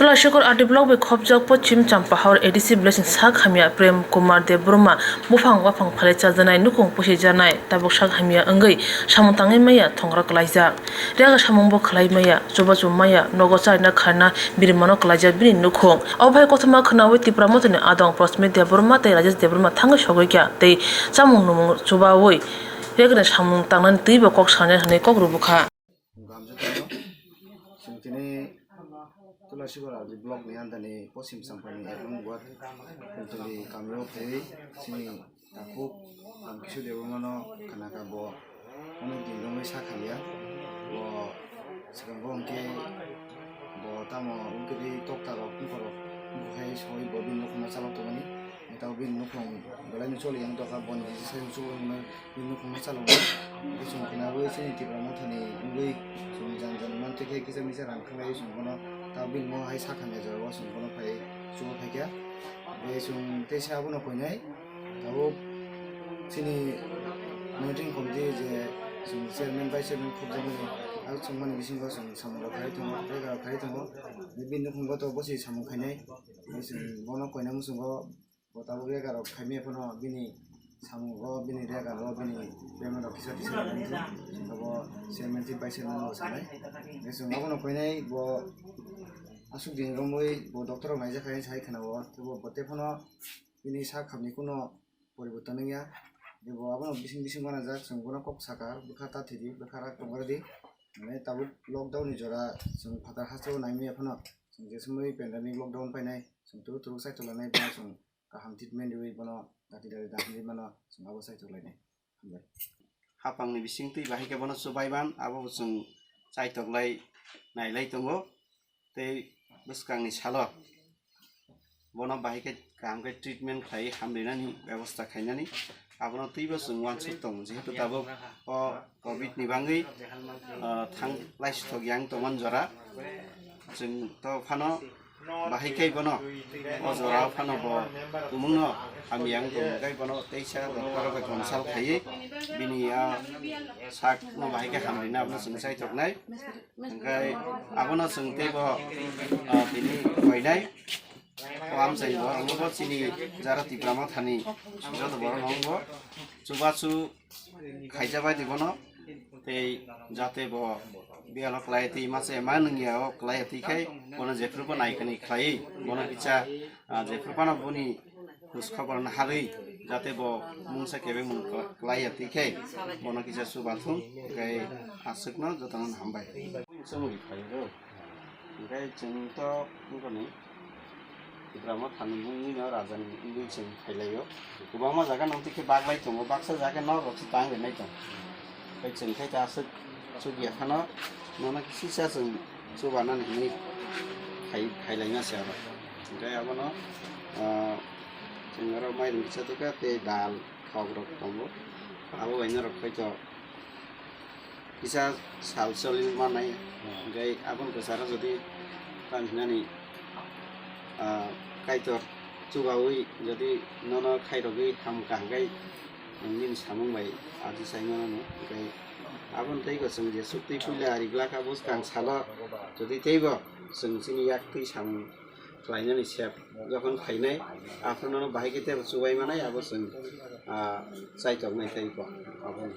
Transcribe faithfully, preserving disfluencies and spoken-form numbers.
Tulashikor R D block bai khopjak Pochim Champahor A D C village ni sak hamya Prem Kumar Debbarma buphang waphang phalwi chajaknai nukhung pusi jaknai tabuk sak hamya wngwi samung tangwi maya thongra kwlaijak. Rega samung bo khlai maya, chubachu maya, nogo chaina kharna birimano kwlaijak bini nukhung. Obo hai kothoma khwnawi Tipra Mothani adong Prosmit Debbarma tei Rajesh Debbarma thangwi sogwi kha tei chamung numung chubawi regni samung tangnani twibo kok sanai hwnwi kok rwbwkha. Gamjatano, chwng tini Tulashikor R D block ni andani Pochim Champani ek nong ward Kuntuli kamio tei chini takhuk Ramkishu Debbarmano khanaka bo onek din romwi sak hamya. Bo swkango hwnkhe bo tamo wngkhe tei toktarok, bukorok, bukhai soi bo bini nukhungno chalok tongmani. Tei tabuk bini nukhung belaino choli yang tokha, boni kisa sai chubawi mano. Bini nukhungno chaloknai. Hwnkhe chwng khwnawi chini Tipra Mothani wngwi chwng jan jan mantwi khe kisa misa rang khanglaiwi chwng bono tabuk bini mo hai sak hamya jorao chwng bono phai chuba phaikha. Hwnkhe chwng teisa abono koinai. Tabuk chini monitoring committee je chwng chairman, vice chairman khobjakmani, abo chwngmani bisingo chwng samungrok khlai tongo, tei rok khlai tongo. Bini nukhungo to bosi samung khainai. Hwnkhe chwng bono koina muchungo Bo tabuk rega rok khaimya phano bini samungo, bini rega rok, bini payment rok kisa kisa rwgwi abo chairman tei vice chairman rok sanai. Hwnkhe chwng abono koinai bo aswk din romwi bo doctor rok naijak hai sai khwnao. Tei bo, bo tei phano bini sak hamni kuno poriborton wngya. Tei bo abono bising bising uanajak, chwng bono kok saka, bwkha ta thidi, bwkha rak tongbardi. Mane tabuk lockdown ni jora chwng phatar hasteo naimaya phano, chwng je somoi pandemic lockdown painai, chwng turu turu chaithok lanai, bono chwng kaham treatment riwi bono dati dati dahmwi mano chwng abo chaithok lainai. Hambai. Hapangni bisingtwi bahai khe bono chubaiman, abo bo chwng chaithok lai nailai tongo. Tei bwskangni salo bono bahai khe kaham khe treatment khlai hamrinani bebosta khainani abono twibo chwng uansuk tongo, jehetu tabuk o covid ni bangwi, ah, thang laisithok yang tongmani jora chwng to phano bahai khe bono o jora phano bo tumungno hamya wng tongkhe bono teisa doctor bai consult khaiwi bini a sakno bahai khe hamrina abono chwng chaithoknai. Hwnkhe abono chwng teibo, ah, tini koinai o amchaini borok wngkha bo chini jara Tipra Mothani joto borok no wngkha bo chubachu khaijabai di bono, tei jate bo biyalo kwlai twi masa ema nungya o kwlai twi khai bono jephru bo nai kani khlai bono kisa, ah, jephru phano boni khus khobor naharwi jate bo mungsa kebengmung kla-, klaiya twi khe bono kisa chubathung, hwnkhe aswkno jotono hambai. Chumui phaio, hwnkhe chwng to wngkoni Tipra Mothani mungwino rajani wngwi chwng phailaio. Kwbangma jaga nong twi khe baglai tongo, baksa jaga nok rok se tang rinai tong. Tei chwng khai ta aswk chukya phano nono kisa chwng chubanani hinwi khai, khailaina se aro. Hwnkhe abono, ah, chwng aro mairum kisa tongkha tei dal, khok rok tongo. Abo bai norok khaito kisa sal choli mannai. Hwnkhe aboni kwcharo jodi tamni hinani, ah, Kaitor chubaui jodi nono khairogwi hamkha hwnkhe nini samung bai adi sai mano. Hwnkhe aboni teibo chwng je suktwi puila ari glak abo swkang salo jodi teibo chwng chini yak twi samung khlainani sep jokhon khainai, aphuru nono bahai khe teibo chubai manai, abo chwng, ah, chaitoknai teibo abono.